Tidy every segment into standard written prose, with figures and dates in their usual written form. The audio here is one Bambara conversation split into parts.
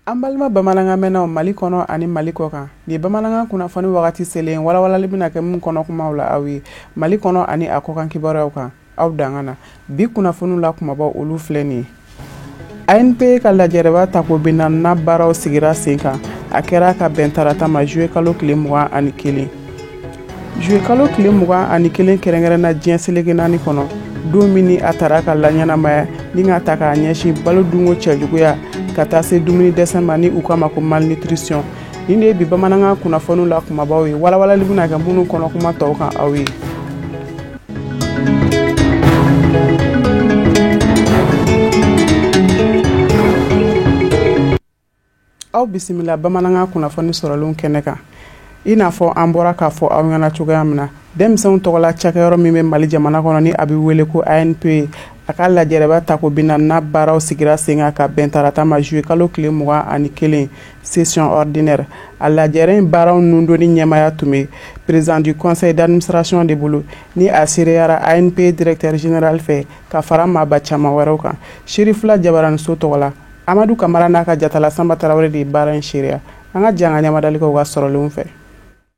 An balima bamanankan mɛnnaw Mali kɔnɔ ani Mali kɔ kan, nin ye bamanankan kunnafoni wagati selen walawalali bɛna kɛ min kɔnɔ kumaw la aw ye Mali kɔnɔ ani a kɔkan kibaruyaw kan. Aw danga na bi kunnafoniw la kumabaw olu filɛ nin ye. ANPE ka lajɛrɛba tako 40nan baaraw sigira sen kan. A kɛra ka bɛn tarata ma juillet kalo tile 21. Juillet kalo tile 21 kɛrɛnkɛrɛnna diɲɛ seleke naani kɔnɔ, don min ni a tara ka laɲɛnamaya ni ka ta k'a ɲɛsin balo dunko cɛjuguya ka taa se dumuni dɛsɛ ma ni u k'a ma ko malnutrition. Nin de ye bi bamanankan kunnafoniw la kumabaw ye, walawalali bɛna kɛ minnu kɔnɔ kuma tɔw kan aw ye. Aw bisimila bamanankan kunnafoni sɔrɔlenw kɛnɛ kan. I n'a fɔ an bɔra k'a fɔ aw ɲɛna cogoya min na, denmisɛnw tɔgɔla cakɛyɔrɔ min bɛ Mali jamana kɔnɔ ni a bɛ wele ko ANPE, a ka lajɛrɛba tako 40nan baaraw sigira sen kan ka bɛn tarata ma juillet kalo tile 21 session ordinaire. A lajɛrɛ in baaraw nundonni ɲɛmaaya tun bɛ président du conseil d'administration de bolo ni a seereyara ANPE directeur général fɛ ka fara maaba caman wɛrɛw kan. Seerifila jabaraniso tɔgɔ la, Amadu Kamara n'a ka jatala Sanba Tarawele de ye baara in seereya. An ka jɛ an ka ɲɛmadali kɛ u ka sɔrɔlenw fɛ.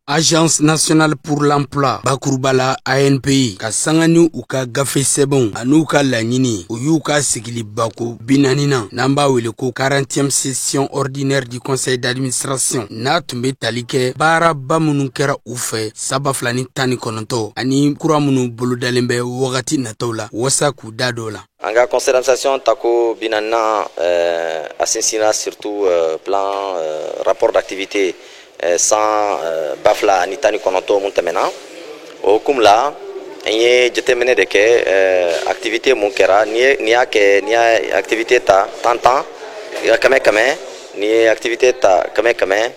Agence nationale pour l'emploi bakuruba la ANPE ka sanga ni u ka gafe sɛbɛnw an'u ka laɲini, u y'u ka sigili bako 40nan, n'an b'a wele ko 40e session ordinaire du conseil d'administration, n'a tun bɛ tali kɛ baaraba minnu kɛra u fɛ san 2019 ani kura minnu bolodalen bɛ wagati nataw la, wasa k'u da don la. An ka conseil d'administration tako 40nan, a sinsinna surtout plan rapport d'activité san 2019 mun tɛmɛna. O hukumu la, an ye jateminɛ de kɛ activité mun kɛra. N'i y'a kɛ, n'i y'a activité ta tan tan, kɛmɛ kɛmɛ, n'i ye activité ta kɛmɛ kɛmɛ,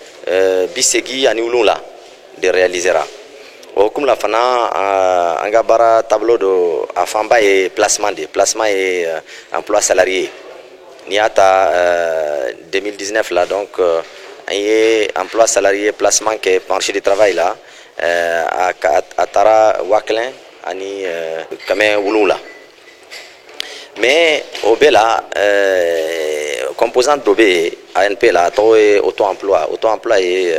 87 de réalisera. O hukumu la fana, an ka baara taabolo do, a fanba ye placement de, placement ye emploi salarié. N'i y'a ta 2019 la, donc an ye emploi salarié placement kɛ marché du travail la, a taara 1700. Mais o bɛɛ la, composante dɔ bɛ yen ANP la, a tɔgɔ ye auto emploi. Auto emploi ye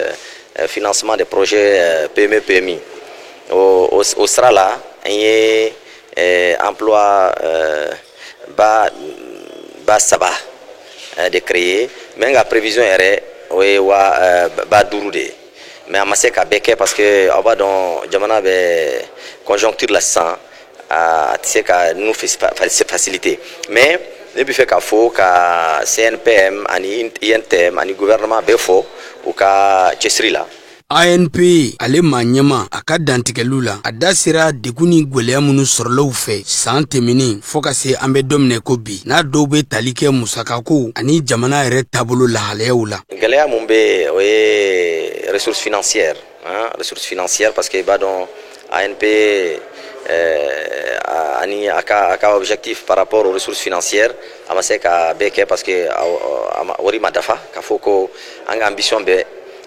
financement des projets PME PMI. O sira la, an ye emploi 3000 de créer, mais n ka prévision yɛrɛ o ye wa 5000 de ye. Mais a ma se ka bɛɛ kɛ parce que aw b'a dɔn jamana bɛ conjoncture la sisan, a tɛ se ka ninnu faciliter. Mais ne bɛ fɛ ka fɔ ka CNPM ani INTM ani gouvernement bɛɛ fɔ u ka cɛsiri la. ANPE ale maa ɲɛma, a ka dantigɛliw la, a da sera degun ni gwɛlɛya minnu sɔrɔlaw fɛ san tɛmɛnen fɔɔ ka se an bɛ don minɛ ko bi, n'a dɔw bɛ tali kɛ musakako ani jamana yɛrɛ taabolo lahalayaw la. Gɛlɛya mun bɛ yen, o ye ressources financières, hein, ressources financières, parce que i b'a dɔn ANPE ani a ka objectif par rapport aux ressources financières, a ma se ka bɛɛ kɛ parce que wari ma dafa k'a fɔ ko an ka ambition bɛɛ.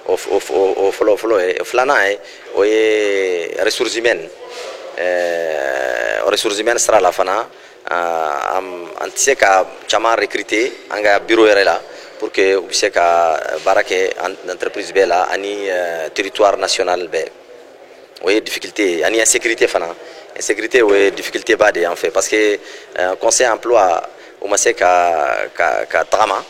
O fɔlɔ fɔlɔ ye. Filanan ye, o ye ressources humaines. Ressources humaines sira la fana, an tɛ se ka caman recruter an ka bureau yɛrɛ la pour que u bɛ se ka baara kɛ entreprise bɛɛ la ani territoire national bɛɛ. O ye difficulté ye. Ani insécurité fana, insécurité, o ye difficulté ba de y'an fɛ parce que conseil emploi o ma se ka tagama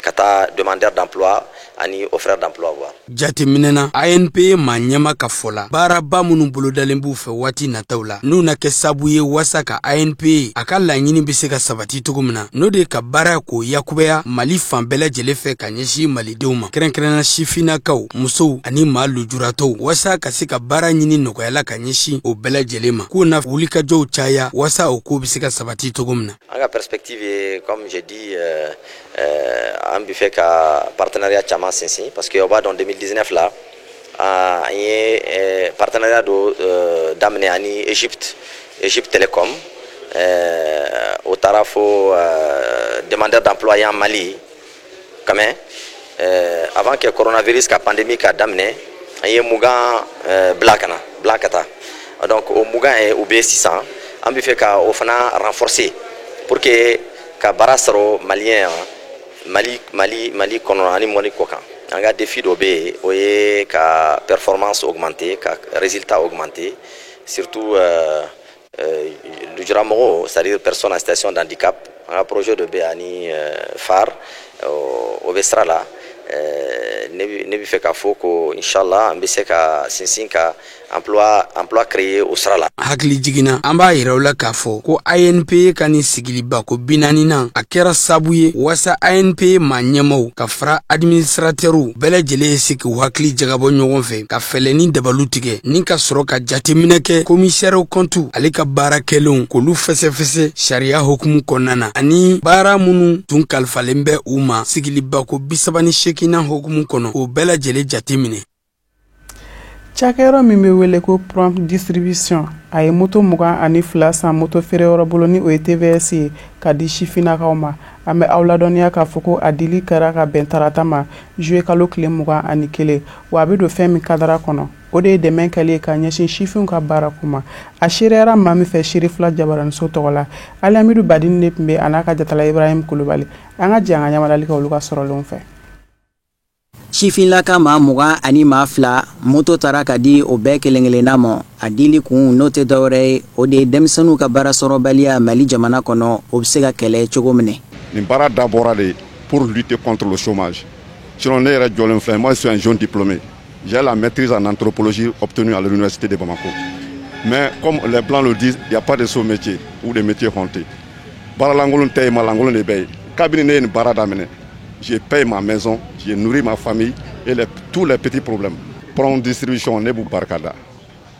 ka taa demandeur d'emploi ani offreur d'emploi voir. Jateminɛna, ANPE maa ɲɛma ka fɔ la, baaraba minnu bolodalen b'u fɛ waati nataw la, n'u na kɛ sabu ye wasa ka ANPE a ka laɲini bɛ se ka sabati cogo min na, n'o de ka baara k'o yakubaya Mali fan bɛɛ lajɛlen fɛ ka ɲɛsin malidenw ma, kɛrɛnkɛrɛnna sifinnakaw, musow ani maa lujuratɔw, wasa ka se ka baara ɲini nɔgɔyala ka ɲɛsin o bɛɛ lajɛlen ma, k'u na wulikajɔw caya wasa o ko bɛ se ka sabati cogo min na. An ka perspective ye, comme j'ai dit, an bɛ fɛ ka partenariat caman sinsin parce que o b'a dɔn 2019 la, an ye partenariat dɔ daminɛ ani Égypte, Égypte Télécom. O taara fo demandeur d'emploi yan Mali kɛmɛ Avant que coronavirus ka pandémie ka daminɛ, an ye 20 bila ka na, bila ka taa. Donc o 20 ye, u bɛ sisan, an bɛ fɛ ka o fana renforcer pour que ka baara sɔrɔ malien Mali kɔnɔ ani Mali kɔ kan. An ka défi dɔ bɛ yen, o ye ka performance augmenter, ka résultat augmenter, surtout lujuramɔgɔw, c'est-à-dire personnes en situation de handicap. An ka projet dɔ bɛ yen ani phare, o bɛ sira la. Ne bɛ fɛ k'a fɔ ko inshallah an bɛ se ka sinsin ka emploi créer o sira la. Hakili jiginna, an b'a yira u la k'a fɔ ko ANPE ka nin sigiliba ko 40nan, a kɛra sabu ye waasa ANPE maa ɲɛmaw ka fara administratɛriw bɛɛ lajɛlen ye se k'u hakili jagabɔ ɲɔgɔn fɛ ka fɛlɛ ni dabalu tigɛ ni ka sɔrɔ ka jateminɛ kɛ commissaire compte ale ka baara kɛlenw, k'olu fɛsɛfɛsɛ sariya hukumu kɔnɔna na, ani baara minnu tun kalifalen bɛ u ma sigiliba ko 38nan hukumu kɔnɔ, k'o bɛɛ lajɛlen jateminɛ. Cakɛyɔrɔ min bɛ wele ko Prompt Distribution, a ye moto 22 san moto feereyɔrɔ bolo, ni o ye TVS ye, ka di sifinnakaw ma. An bɛ aw ladɔnniya k'a fɔ ko a dili kɛra ka bɛn tarata ma, juillet kalo tile 21. Wa a bɛ don fɛn min kadara kɔnɔ, o de ye dɛmɛ kɛlen ka ɲɛsin sifinw ka baarako ma. A seereyara maa min fɛ Seri fila jabaraniso tɔgɔ la, Alamidu Badini de tun bɛ, a n'a ka jatala Ibrahim Kulubali. An ka jɛ an ka ɲamadali kɛ olu ka sɔrɔlenw fɛ. Sifinlaka maa 22, moto taara ka di o bɛɛ kelen kelenna ma. A dili kun, n'o tɛ dɔwɛrɛ ye, o de ye denmisɛnninw ka baara sɔrɔbaliya Mali jamana kɔnɔ, o bɛ se ka kɛlɛ cogo minɛ. Nin baara dabɔra de pour lutter contre le chômage. Sinon, ne yɛrɛ jɔlen filɛ, moi je suis un jeune diplômé, j'ai la maîtrise en anthropologie obtenue à l'université de Bamako, mais comme les blancs le disent, il y a pas de sot métier ou de métier honteux. Baara lankolon tɛ yen, malankolon de bɛ yen. Kabini ne ye nin baara daminɛ, je paye ma maison, je nourris ma famille et tous les petits problèmes. Prompt Distribution, ne b'u barika da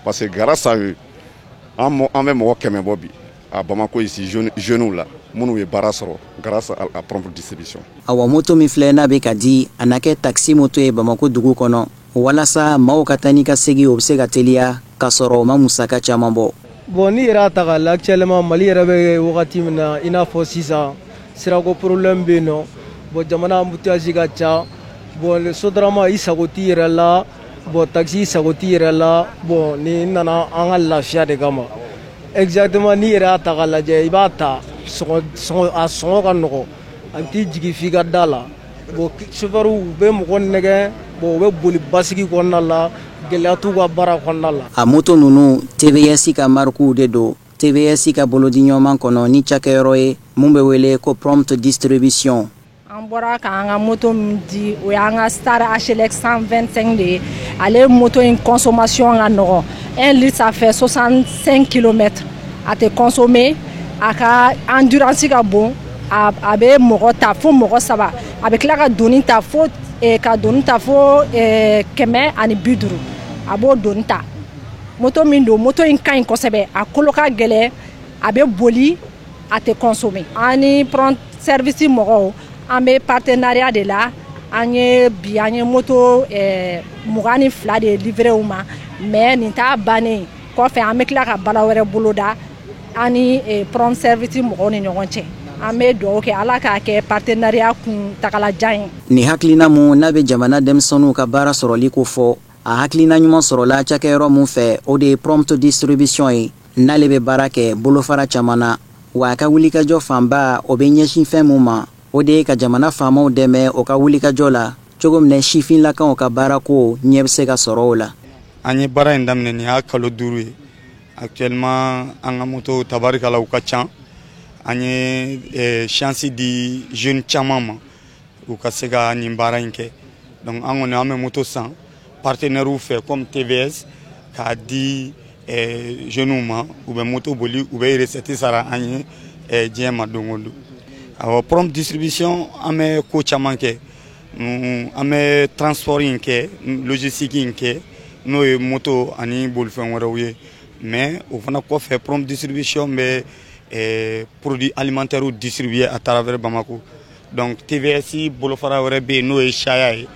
parce que grâce à eux, an bɛ mɔgɔ 100 bɔ bi à Bamako ici, jeunes la minnu ye baara sɔrɔ grâce à Prompt Distribution. Awa, moto min filɛ n'a bɛ ka di, a na kɛ taxi moto ye Bamako dugu kɔnɔ, walasa maaw ka taa ni ka segin, o bɛ se ka teliya k'a sɔrɔ o ma musaka caman bɔ. Bon, n'i yɛrɛ y'a ta k'a lajɛ, actuellement Mali yɛrɛ bɛ wagati min na, i n'a fɔ sisan sirako problème bɛ yen nɔ. Bon, jamana embouteillage ka ca. Bon, sotarama i sago t'i yɛrɛ la, bon, taxi i sago t'i yɛrɛ la. Bon, nin nana an ka lafiya de kama. Exactement, n'i yɛrɛ y'a ta k'a lajɛ, i b'a ta sɔngɔ, a sɔngɔ ka nɔgɔn, a bɛ t'i jigin f'i ka da la. Bon, chauffeur u bɛ mɔgɔ nɛgɛ. Bon, u bɛ boli basigi kɔnɔna la, gɛlɛya t'u ka baara kɔnɔna la. A moto ninnu, TVS ka marikiw de don, TVS ka bolodiɲɔgɔnma kɔnɔ ni cakɛyɔrɔ ye mun bɛ wele ko Prompt Distribution. An bɔra k'an ka moto min di, o y'an ka Star HLX 125 de ye. Ale moto in consommation ka nɔgɔn, 1 litre ça fait 65 km. A tɛ consommer, a ka endurance ka bon, a bɛ mɔgɔ ta fo mɔgɔ saba, a bɛ tila ka doni ta fo ka doni ta fo 150, a b'o doni ta. Moto min don, moto in ka ɲi kosɛbɛ, a kolo ka gɛlɛn, a bɛ boli, a tɛ consommer. An ni Prompt Service mɔgɔw, an bɛ partenariat de la. An ye bi, an ye moto 22 de livré u ma, mais nin t'a bannen. Kɔfɛ, an bɛ tila ka baara wɛrɛ boloda an ni Prompt Service mɔgɔw ni ɲɔgɔn cɛ. An bɛ dugawu kɛ, Ala k'a kɛ partenariat kun tagalajan ye. Nin hakilina mun n'a bɛ jamana denmisɛnninw ka baara sɔrɔli ko fɔ, a hakilina ɲuman sɔrɔla cakɛyɔrɔ mun fɛ, o de ye Prompt Distribution ye, n'ale bɛ baara kɛ bolofara caman na. Wa a ka wulikajɔ fanba, o bɛ ɲɛsin fɛn mun ma, o de ye ka jamana faamaw dɛmɛ o ka wulikajɔ la cogo min na sifinlakaw ka baarako ɲɛ bɛ se ka sɔrɔ o la. An ye baara in daminɛ, nin y'a kalo 5 ye. Actuellement, an ka moto, tabarikala, u ka ca. An ye chance di jeune caman ma u ka se ka nin baara in kɛ. Donc an kɔni, an bɛ moto san partenaires fɛ comme TVS k'a di jeunes ma. U bɛ moto boli, u bɛ recette sara an ye diɲɛ ma don o don. Awɔ, Prompt Distribution, an bɛ ko caman kɛ. An bɛ transport in kɛ, logistique in kɛ, n'o ye moto ani bolifɛn wɛrɛw ye. Mais o fana kɔfɛ, Prompt Distribution bɛ produits alimentaires distribuer à travers Bamako. Donc TVS bolofara wɛrɛ bɛ yen, n'o ye Chaya ye.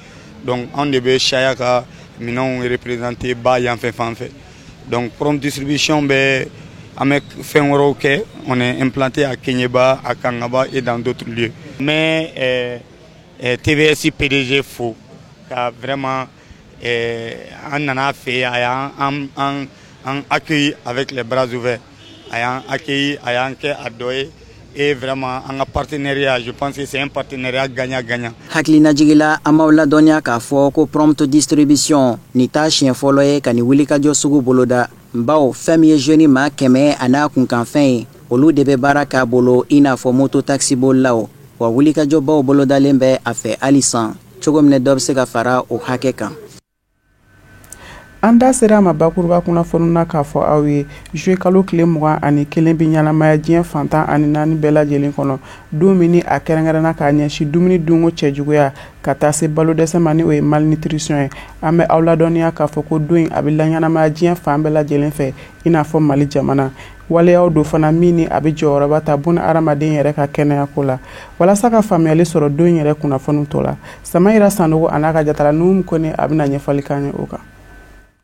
Donc anw de bɛ Chaya ka minɛnw représenter ba yan fɛ fan fɛ. Donc Prompt Distribution bɛ, an bɛ fɛn wɛrɛw kɛ. On est implanté à Kéniéba, à Kangaba et dans d'autres lieux. Mais TBS PDG fo ka vraiment an nana fɛ yen, a y'an an an accueilli avec les bras ouverts, a y'an accueilli, a y'an kɛ a dɔ ye. Et vraiment, an ka partenariat, je pense que c'est un partenariat gagnant-gagnant. Hakilinajigila, an b'aw ladɔnniya k'a fɔ ko Prompt Distribution nin t'a siɲɛ fɔlɔ ye ka nin wulikajɔ sugu boloda, bawo fɛn min ye jeune maa 100 a n'a kunkanfɛn ye, olu de bɛ baara k'a bolo, i n'a fɔ moto taxibolilaw. Wa wulikajɔbaw bolodalen bɛ a fɛ hali san, cogo min dɔ bɛ se ka fara o hakɛ kan. An da sera a ma bakuruba kunnafoni na k'a fɔ aw ye, juillet kalo tile 21 bɛ ɲɛnamaya diɲɛ fan 14 bɛɛ lajɛlen kɔnɔ, don min ni a kɛrɛnkɛrɛnna k'a ɲɛsin dumuni dunko cɛjuguya ka taa se balo dɛsɛ ma, ni o ye malnutrition ye. An bɛ aw ladɔnniya k'a fɔ ko don in, a bɛ laɲɛnamaya diɲɛ fan bɛɛ lajɛlen fɛ, i n'a fɔ Mali jamana. Waleyaw don fana min ni a bɛ jɔyɔrɔba ta buna hadamaden yɛrɛ ka kɛnɛyako la. Walasa ka faamuyali sɔrɔ don in yɛrɛ kunnafoni tɔ la, Samayira Sanogo a n'a ka jatala Nuhum Kone, a bɛna ɲɛfɔli k'an ye o kan.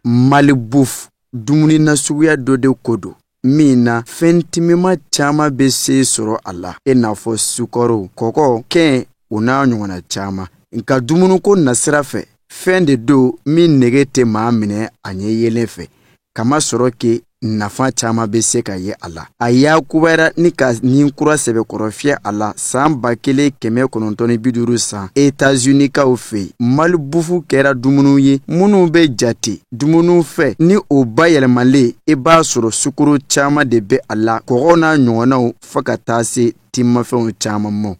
Malbouffe, dumuni nasuguya dɔ de ko don min na fɛn timima caman bɛ se sɔrɔ a la, i n'a fɔ sukaro, kɔgɔ, kɛn, o n'a ɲɔgɔnna caman. Nka dumuniko nasira fɛ, fɛn de don min nege tɛ maa minɛ a ɲɛ yelen fɛ, kamasɔrɔ ke nafa caman bɛ se ka ye a la. A yakubayara ni ka nin kura sɛbɛkɔrɔ fiyɛ a la san 1950 san Etazinikaw fɛ yen. Malbouffe kɛra dumuni ye minnu bɛ jate dumuni fɛ ni o bayɛlɛmalen, i b'a sɔrɔ sukaro caman de bɛ a la, kɔgɔ n'a ɲɔgɔnnaw, fo ka taa se timafɛnw caman ma.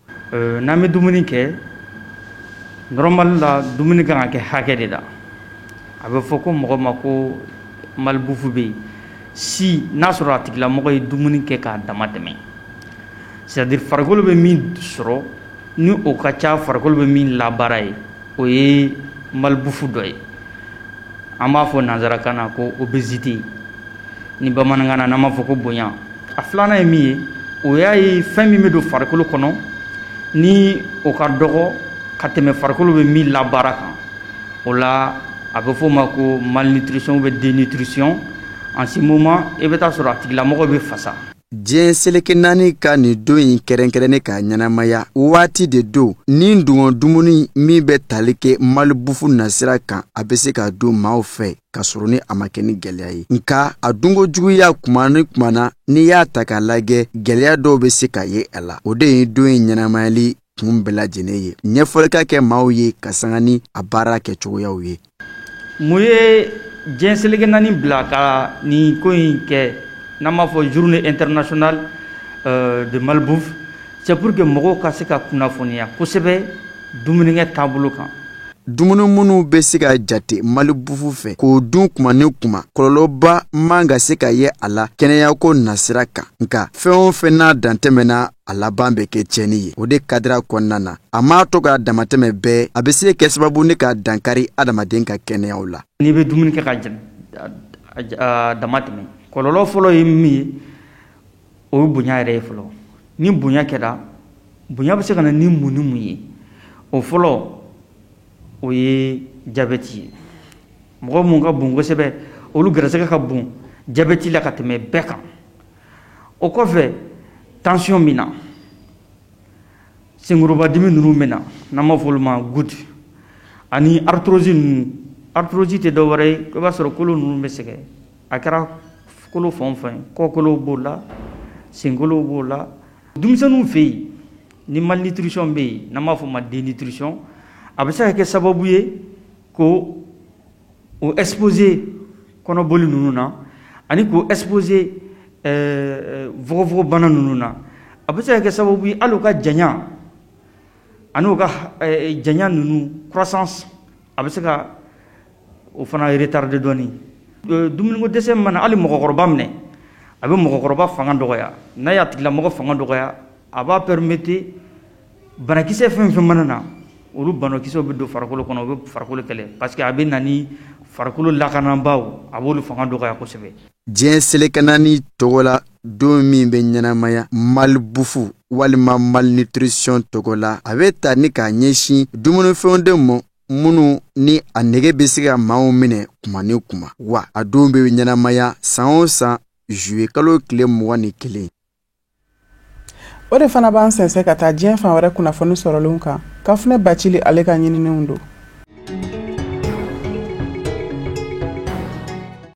N'an bɛ dumuni kɛ, normal la, dumuni kan ka kɛ hakɛ de la. A bɛ fɔ ko mɔgɔ ma ko malbouffe bɛ yen si n'a sɔrɔ a tigilamɔgɔ ye dumuni kɛ k'a dama tɛmɛ, c'est à dire farikolo bɛ min sɔrɔ ni o ka ca, farikolo bɛ min labaara ye, o ye malbouffe dɔ ye. An b'a fɔ nanzarakan na ko obésité, ni bamanankan na n'an b'a fɔ ko bonya. A filanan ye min ye, o y'a ye fɛn min bɛ don farikolo kɔnɔ ni o ka dɔgɔ ka tɛmɛ farikolo bɛ min labaara kan, o la a bɛ fɔ o ma ko malnutrition ou bien dénutrition. En ce moment, i bɛ taa sɔrɔ a tigilamɔgɔ bɛ fasa. Diɲɛ seleke naani ka nin don in kɛrɛnkɛrɛnnen ka ɲɛnamaya waati de don ni dungɔ dumuni min bɛ tali kɛ malbouffe nasira kan, a bɛ se ka dun maaw fɛ ka sɔrɔ ni a ma kɛ ni gɛlɛya ye. Nka a dunko juguya, kuma ni kuma na, n'i y'a ta k'a lajɛ, gɛlɛya dɔw bɛ se ka ye a la. O de ye don in ɲɛnamayali kun bɛɛ lajɛlen ye, ɲɛfɔli ka kɛ maaw ye ka sanga ni a baara kɛcogoyaw ye. Mun ye diɲɛ seleke naani bila ka nin ko in kɛ, n'an b'a fɔ Journée internationale de malbouffe? C'est pour que mɔgɔw ka se ka kunnafoniya kosɛbɛ dumunikɛ taabolo kan. Dumuni minnu bɛ se ka jate malbouffe fɛ k'o dun kuma ni kuma, kɔlɔlɔba man ka se ka ye a la kɛnɛyako nasira kan. Nka fɛn o fɛn n'a dantɛmɛna, a laban bɛ kɛ tiɲɛni ye. O de kadira kɔnɔna na, a m'a to k'a damatɛmɛ bɛɛ, a bɛ se kɛ sababu ni ka dankari adamaden ka kɛnɛyaw la. N'i bɛ dumuni kɛ ka dama tɛmɛ, kɔlɔlɔ fɔlɔ ye min ye, o ye bonya yɛrɛ ye fɔlɔ. Ni bonya kɛra, bonya bɛ se ka na ni mun ni mun ye? O fɔlɔ, o ye jabɛti ye. Mɔgɔ mun ka bon kosɛbɛ, olu gɛrɛsɛgɛ ka bon jabɛti la ka tɛmɛ bɛɛ kan. O kɔfɛ, tension bɛ na, senkorobadimi ninnu bɛ na, n'an b'a fɔ olu ma goutte, ani arthrose ninnu. Arthrose tɛ dɔ wɛrɛ ye, i b'a sɔrɔ kolo ninnu bɛ sɛgɛn. A kɛra kolo fan o fan ye, kɔkolow b'o la, senkolow b'o la. Denmisɛnninw fɛ yen, ni malnutrition bɛ yen, n'an b'a fɔ o ma dénutrition, a bɛ se ka kɛ sababu ye ko o exposer kɔnɔboli ninnu na, ani k'o exposer fogofogobana ninnu na. A bɛ se ka kɛ sababu ye hali u ka janya ani u ka janya ninnu, croissance, a bɛ se ka o fana retarder dɔɔni. Dumuniko dɛsɛ mana hali mɔgɔkɔrɔba minɛ, a bɛ mɔgɔkɔrɔba fanga dɔgɔya. N'a y'a tigilamɔgɔ fanga dɔgɔya, a b'a permettre banakisɛ fɛn fɛn mana na, olu banakisɛw bɛ don farikolo kɔnɔ, u bɛ farikolo kɛlɛ, parce que a bɛ na ni farikolo lakanabaaw, a b'olu fanga dɔgɔya kosɛbɛ. Diɲɛ seleke naani tɔgɔ la, don min bɛ ɲɛnamaya malbouffe walima malnutrition tɔgɔ la, a bɛ ta ni k'a ɲɛsin dumunifɛnw de ma minnu ni a nege bɛ se ka maaw minɛ kuma ni kuma. Wa a don bɛ ɲɛnamaya san o san juillet kalo tile 21. O de fana b'an sɛnsɛn ka taa diɲɛ fan wɛrɛ kunnafoni sɔrɔlenw kan. Kafunɛ Bacili ale ka ɲininiw don.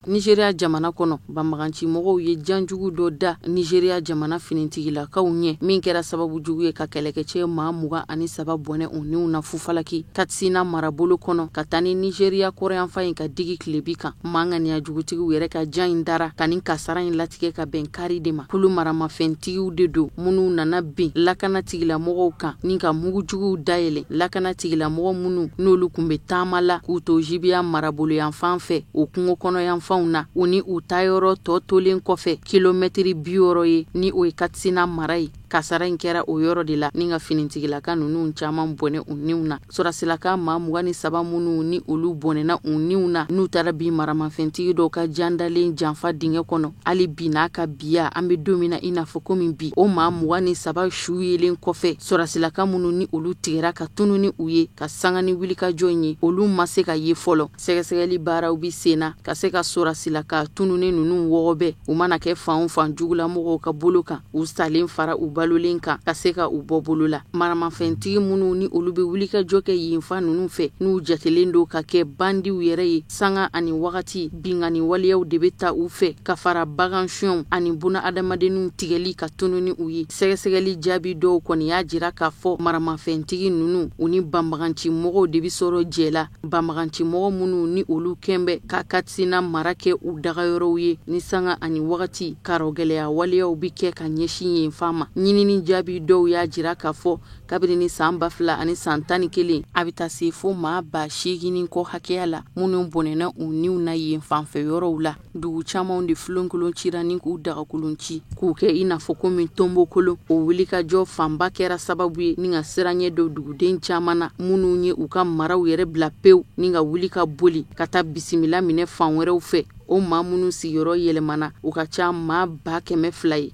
Nigeria jamana kɔnɔ, banbaganci mɔgɔw ye janjugu dɔ da Nigeria jamana finitigilakaw ɲɛ, min kɛra sababu jugu ye ka kɛlɛkɛcɛ maa 23 bɔnɛ u niw na fufalaki Katsina marabolo kɔnɔ ka taa ni Nigeria kɔrɔyanfan ye ka digi tilebi kan. Maa ŋaniya jugutigiw yɛrɛ ka jan in dara ka nin kasara in latigɛ ka bɛn kari de ma. Kulu maramafɛntigiw de don minnu nana bin lakana tigilamɔgɔw kan ni ka mugujuguw dayɛlɛ lakana tigilamɔgɔ minnu n'olu tun bɛ taama la k'u to Jibiya marabolo yanfan fɛ o kungo kɔnɔ yanfanw na, u ni u taayɔrɔ tɔ tolen kɔfɛ kilomɛtiri 60 ye, ni o ye Katsina mara ye. Kasara in kɛra o yɔrɔ de la ni ka finitigilaka ninnu caman bɔnɛ u niw na. Sɔrɔdasilaka maa 23 minnu ni olu bɔnɛna u niw na, n'u taara bin maramafɛntigi dɔw ka jandalen janfa dingɛ kɔnɔ, hali bi n'a ka biya an bɛ don min na i n'a fɔ komi bi, o maa 23 su yelen kɔfɛ, sɔrɔdasilaka minnu ni olu tigɛra ka tunu ni u ye ka sanga ni wulikajɔ in ye, olu ma se ka ye fɔlɔ. Sɛgɛsɛgɛli baaraw bi sen na ka se ka sɔrɔdasilaka tununnen ninnu wɔgɔbɛ, u mana kɛ fan o fan jugulamɔgɔw ka bolo kan, u salen fara u balolen kan, ka se ka u bɔ bolo la. Maramafɛntigi minnu ni olu bɛ wulikajɔ kɛ yenfan ninnu fɛ, n'u jatelen don ka kɛ bandiw yɛrɛ ye, sanga ani wagati binkanni waleyaw de bɛ ta u fɛ ka fara bagan suɲɛw ani buna adamadenninw tigɛli ka tunu ni u ye. Sɛgɛsɛgɛli jaabi dɔw kɔni y'a jira k'a fɔ maramafɛntigi ninnu, u ni banbaganci mɔgɔw de bɛ sɔrɔ jɛ la. Banbaganci mɔgɔ minnu ni olu kɛn bɛ ka Katsina mara kɛ u dagayɔrɔw ye, ni sanga ani wagati karɔgɛlɛya waleyaw bɛ kɛ ka ɲɛsin yen fan ma. Ɲinini jaabi dɔw y'a jira k'a fɔ kabini ni san 2011, a bɛ taa se fo maa 8000 ni kɔ hakɛya la minnu bɔnɛna u niw na yen fanfɛ yɔrɔw la. Dugu camanw de filenkolon cira ni k'u dagakolon ci k'u kɛ i n'a fɔ komi tonbokolon. O wulikajɔ fanba kɛra sababu ye ni ka siranɲɛ don duguden caman na, minnu ye u ka maraw yɛrɛ bila pewu ni ka wuli ka boli ka taa bisimila minɛ fan wɛrɛw fɛ. O maa minnu sigiyɔrɔ yɛlɛmana, u ka ca maa 200,000 ye.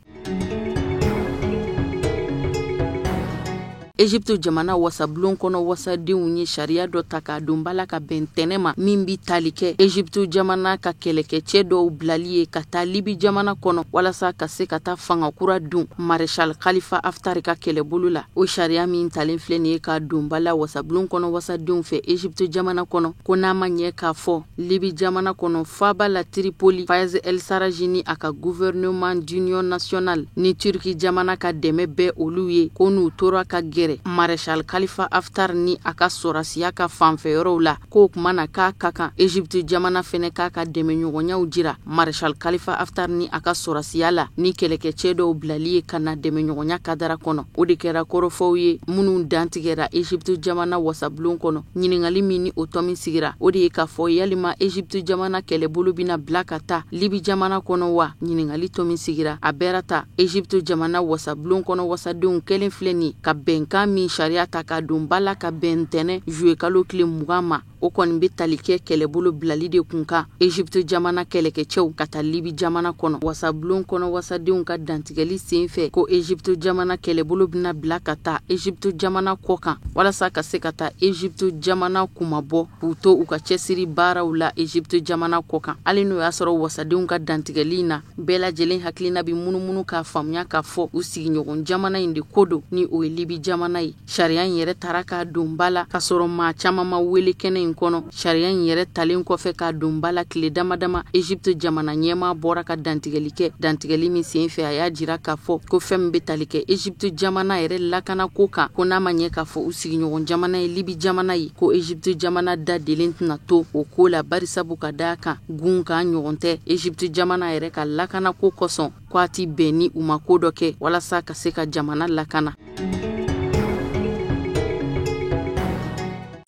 Egypte jamana wasabulon kɔnɔ wasadenw ye sariya dɔ ta k'a don ba la ka bɛn tɛnɛ ma, min bi tali kɛ Egypte jamana ka kɛlɛkɛcɛ dɔw bilali ye ka taa Libi jamana kɔnɔ walasa ka se ka taa fanga kura dun Maréchal Khalifa Haftar ka kɛlɛbolo la. O sariya min talen filɛ nin ye k'a don ba la wasabulon kɔnɔ wasadenw fɛ Egypte jamana kɔnɔ, ko n'a ma ɲɛ k'a fɔ Libi jamana kɔnɔ faaba la Tripoli, Fayez El Sarraj ni a ka gouvernement d'union nationale ni Turki jamana ka dɛmɛ bɛ olu ye, ko n'u tora ka gɛrɛ Maréchal Khalifa Haftar ni a ka sɔrɔdasiya ka fanfɛyɔrɔw la, k'o kuma na k'a ka kan Egypte jamana fɛnɛ k'a ka dɛmɛɲɔgɔnyaw jira Maréchal Khalifa Haftar ni a ka sɔrɔdasiya la ni kɛlɛkɛcɛ dɔw bilali ye ka na dɛmɛɲɔgɔnya kadara kɔnɔ. O de kɛra kɔrɔfɔw ye minnu dantigɛra Egypte jamana wasabulon kɔnɔ. Ɲininkali min ni o tɔmi sigira, o de ye k'a fɔ yalima Egypte jamana kɛlɛbolo bɛna bila ka taa Libi jamana kɔnɔ wa? Ɲininkali tɔmi sigira a bɛra ta Egypte jamana wasabulon kɔnɔ wasadenw kɛlen filɛ nin ka bɛnkan min sariya ta k'a don ba la ka bɛn ntɛnɛn juillet kalo tile 20 ma, o kɔni bɛ tali kɛ kɛlɛbolo bilali de kun kan Egypte jamana kɛlɛkɛcɛw ka taa Libi jamana kɔnɔ. Wasabulon kɔnɔ wasadenw ka dantigɛli sen fɛ ko Egypte jamana kɛlɛbolo bɛna bila ka taa Egypte jamana kɔ kan walasa ka se ka taa Egypte jamana kunmabɔ k'u to u ka cɛsiri baaraw la Egypte jamana kɔ kan. Hali n'o y'a sɔrɔ wasadenw ka dantigɛli in na, bɛɛ lajɛlen hakilina bɛ munumunu k'a faamuya k'a fɔ u sigiɲɔgɔn jamana in de ko don, ni o ye Libi jamana ye. Sariya in yɛrɛ tara k'a don ba la k'a sɔrɔ maa caman ma wele kɛnɛ in kɔnɔ. Sariya in yɛrɛ talen kɔfɛ k'a don ba la tile dama dama, Egypte jamana ɲɛmaa bɔra ka dantigɛli kɛ. Dantigɛli min sen fɛ, a y'a jira k'a fɔ ko fɛn min bɛ tali kɛ Egypte jamana yɛrɛ lakanako kan, ko n'a ma ɲɛ k'a fɔ u sigiɲɔgɔn jamana ye Libi jamana ye, ko Egypte jamana da delen tɛna to o ko la, barisabu ka d'a kan gun kan ɲɔgɔn tɛ Egypte jamana yɛrɛ ka lakanako kosɔn, ko a ti bɛn ni u ma ko dɔ kɛ walasa ka se ka jamana lakana.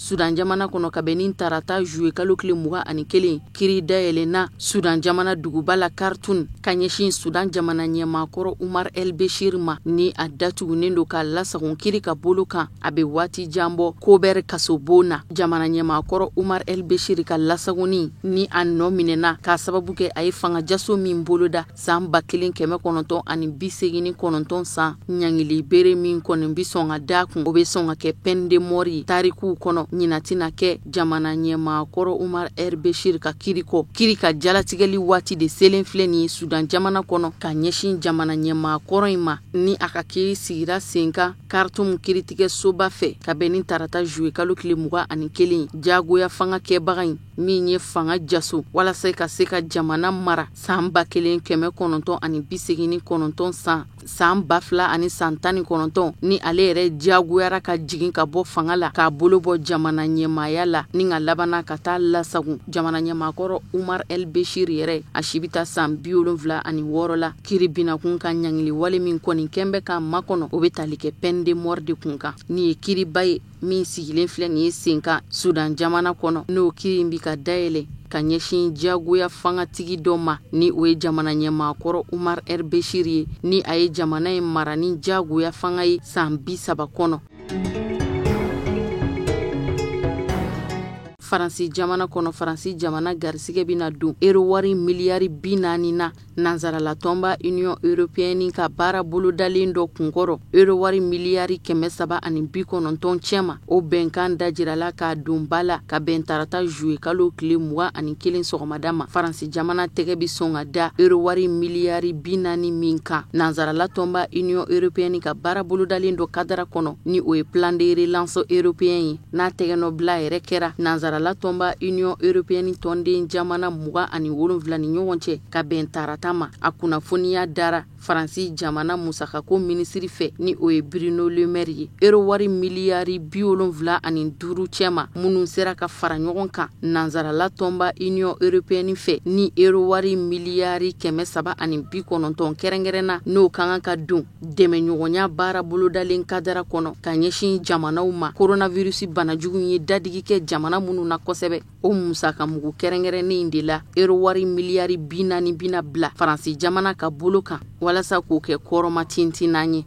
Sudan jamana kɔnɔ, kabini tarata juillet kalo tile 21, kiri dayɛlɛnna Sudan jamana duguba la Khartoum ka ɲɛsin Sudan jamana ɲɛmaakɔrɔ Umar El Bashir ma, ni a datugunen don k'a lasagon kiri ka bolo kan a bɛ waati jan bɔ Kober kasobon na. Jamana ɲɛmaakɔrɔ Umar El Bashir ka lasagonni ni a nɔ minɛna k'a sababu kɛ a ye fanga jaso min boloda san 1989 san, ɲangili bere min kɔni bɛ sɔn ka da kun, o bɛ sɔn ka kɛ peine de mort ye tarikuw kɔnɔ. Ɲina tɛna kɛ jamana ɲɛmaa kɔrɔ Umar El Bechir ka kiri kɔ. Kiri ka jalatigɛli waati de selen filɛ nin ye Sudan jamana kɔnɔ ka ɲɛsin jamana ɲɛmaa kɔrɔ in ma, ni a ka kiri sigira sen kan Khartoum kiritigɛsoba fɛ ka bɛn ni tarata juillet kalo tile 21. Jagoya fanga kɛbaga in min ye fanga jaso walasa ka se ka jamana mara san 1989 san 2019, ni ale yɛrɛ diyagoyara ka jigin ka bɔ fanga la k'a bolo bɔ jamana ɲɛmaaya la ni ka labanna ka taa lasagun. Jamana ɲɛmaakɔrɔ Umar El Bechir yɛrɛ, a si bɛ taa san 76 la. Kiri binakun ka ɲangili wale min kɔni kɛn bɛ k'a makɔnɔ, o bɛ tali kɛ peine de mort de kun kan. Nin ye kiriba ye min sigilen filɛ nin ye sen kan Sudan jamana kɔnɔ, n'o kiri in bɛ ka dayɛlɛ ka ɲɛsin diyagoya fangatigi dɔ ma, ni o ye jamana ɲɛmaakɔrɔ Umar El Bechir ye, ni a ye jamana in mara ni diyagoya fanga ye san 30 kɔnɔ. Faransi jamana kɔnɔ, Faransi jamana garisɛgɛ bɛna don euro wari miliyari 40 na nansarala tɔnba Union européenne ka baara bolodalen dɔ kunkɔrɔ, euro wari miliyari 390 cɛma. O bɛnkan dajirala k'a don ba la ka bɛn tarata juillet kalo tile 21 sɔgɔmada ma. Faransi jamana tɛgɛ bɛ sɔn ka da euro wari miliyari 40 min kan nansarala tɔnba Union européenne ka baara bolodalen dɔ kadara kɔnɔ, ni o ye plan de relance européen ye, n'a tɛgɛnɔbila yɛrɛ kɛra nansarala tɔnba Union européenne tɔnden jamana 27 ni ɲɔgɔn cɛ ka bɛn tarata ma. A kunnafoniya dara Faransi jamana musakako minisiri fɛ, ni o ye Bruno Le Maire ye. Euro wari miliyari 75 cɛma minnu sera ka fara ɲɔgɔn kan nansarala tɔnba Union européenne fɛ, ni euro wari miliyari 390 kɛrɛnkɛrɛnna, n'o ka kan ka don dɛmɛɲɔgɔnya baara bolodalen kadara kɔnɔ ka ɲɛsin jamanaw ma coronavirus banajugu ye dadigi kɛ jamana minnu na kosɛbɛ. O musaka mugu kɛrɛnkɛrɛnnen de la, euro wari miliyari 40 bɛna bila Faransi jamana ka bolo kan walasa k'o kɛ kɔrɔma tintinnan ye.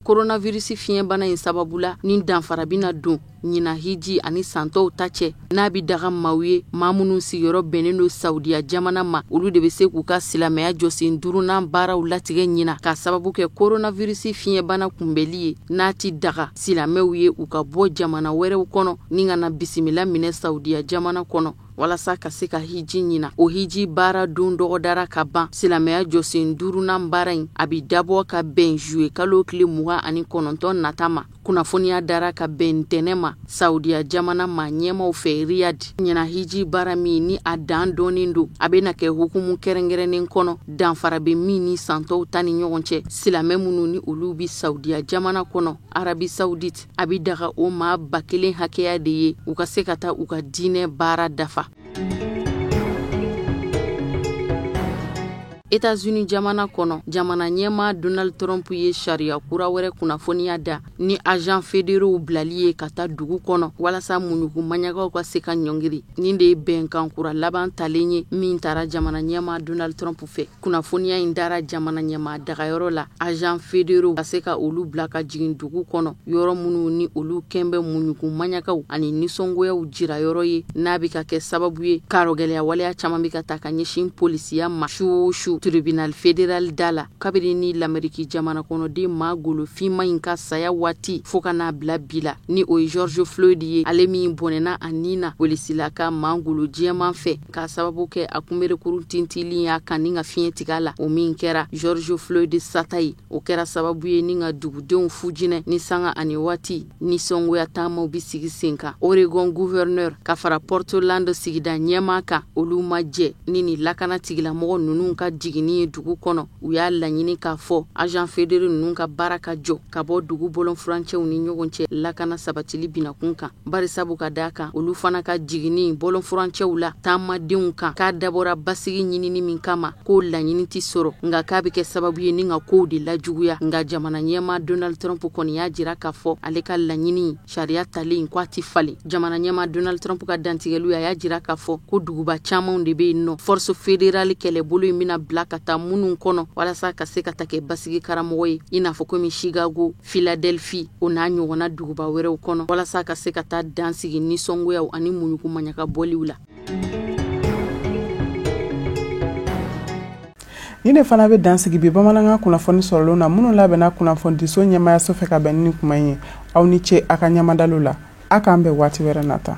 Coronavirus fiɲɛbana in sababu la, ni danfara bɛna don ɲinan hiji ani santɔw ta cɛ, n'a bɛ daga maaw ye, maa minnu sigiyɔrɔ bɛnnen don Saudiya jamana ma, olu de bɛ se k'u ka silamɛya jɔsen duurunan baaraw latigɛ ɲinan ka sababu kɛ coronavirus fiɲɛbana kunbɛli ye, n'a ti daga silamɛw ye u ka bɔ jamana wɛrɛw kɔnɔ ni ka na bisimila minɛ Saudiya jamana kɔnɔ walasa ka se ka hiji ɲina. O hiji baara don dɔgɔdara ka ban. Silamɛya jɔsen duurunan baara in a bi dabɔ ka bɛn juillet kalo tile 29 nata ma. Kunnafoniya dara ka bɛn ntɛnɛn ma Saudiya jamana ma ɲɛmaw fɛ Riyad. Ɲina hiji baara min ni a dan dɔnnen don, a bɛna kɛ hukumu kɛrɛnkɛrɛnnen kɔnɔ, danfara bɛ min ni santɔw ta ni ɲɔgɔn cɛ. Silamɛ minnu ni olu bi Saudiya jamana kɔnɔ, Arabie Saoudite, a bi daga o maa 1000 hakɛya de ye u ka se ka taa u ka diinɛ baara dafa. États-Unis jamana kɔnɔ, jamana ɲɛmaa Donald Trump ye sariya kura wɛrɛ kunnafoniya da ni agent fédéraux bilali ye ka taa dugu kɔnɔ walasa muɲugu maɲagaw ka se ka ɲɔngiri. Nin de ye bɛnkan kura laban talen ye min taara jamana ɲɛmaa Donald Trump fɛ. Kunnafoniya in dara jamana ɲɛmaa dagayɔrɔ la, agent fédéraux ka se ka olu bila ka jigin dugu kɔnɔ, yɔrɔ minnu ni olu kɛn bɛ muɲugu maɲagaw ani nisɔngoyaw jira yɔrɔ ye, n'a bɛ ka kɛ sababu ye karɔgɛlɛya waleya caman bɛ ka ta ka ɲɛsin polisiya ma su o su tribunal fédéral da la. Kabini ni l'Amérique jamana kɔnɔden maa golo finma in ka saya waati fo ka n'a bila bi la, ni o ye George Floyd ye, ale min bɔnɛna a nin na polisila ka maa golo jɛman fɛ k'a sababu kɛ a kunberekuru tintili y'a kan ni ka fiɲɛ tigɛ a la. O min kɛra George Floyd sata ye, o kɛra sababu ye ni ka dugudenw fujinɛ ni sanga ani waati nisɔngoya taamaw bi sigi sen kan. Oregon gouverneur ka fara Portland sigida ɲɛmaa kan, olu ma jɛ ni nin lakana tigilamɔgɔ ninnu ka jiginni ye dugu kɔnɔ. U y'a laɲini k'a fɔ agent fédéraux ninnu ka baara ka jɔ ka bɔ dugu bɔlɔn furancɛw ni ɲɔgɔn cɛ lakana sabatili binakun kan, barisabu ka d'a kan olu fana ka jiginni bɔlɔn furancɛw la taamadenw kan k'a dabɔra basigi ɲinini min kama, k'o laɲini tɛ sɔrɔ, nka k'a bɛ kɛ sababu ye ni ka kow de lajuguya. Nka jamana ɲɛmaa Donald Trump kɔni y'a jira k'a fɔ ale ka laɲini sariya talen k'a ti falen. Jamana ɲɛmaa Donald Trump ka dantigɛliw, a y'a jira k'a fɔ ko duguba camanw de bɛ yen nɔ, force fédérale kɛlɛbolo in bɛna bila ka taa minnu kɔnɔ walasa ka se ka ta kɛ basigi karamɔgɔ ye, i n'a fɔ komi Chicago, Philadelphie, o n'a ɲɔgɔnna duguba wɛrɛw kɔnɔ, walasa ka se ka taa dansigi nisɔngoyaw ani muɲugu maɲaka bɔliw la. Nin de fana bɛ dan sigi bi bamanankan kunnafoni sɔrɔlenw na minnu labɛnna kunnafonidiso ɲɛmaayaso fɛ ka bɛn ni nin kuma in ye. Aw ni ce a ka ɲɛmadaliw la. A k'an bɛn waati wɛrɛ nata.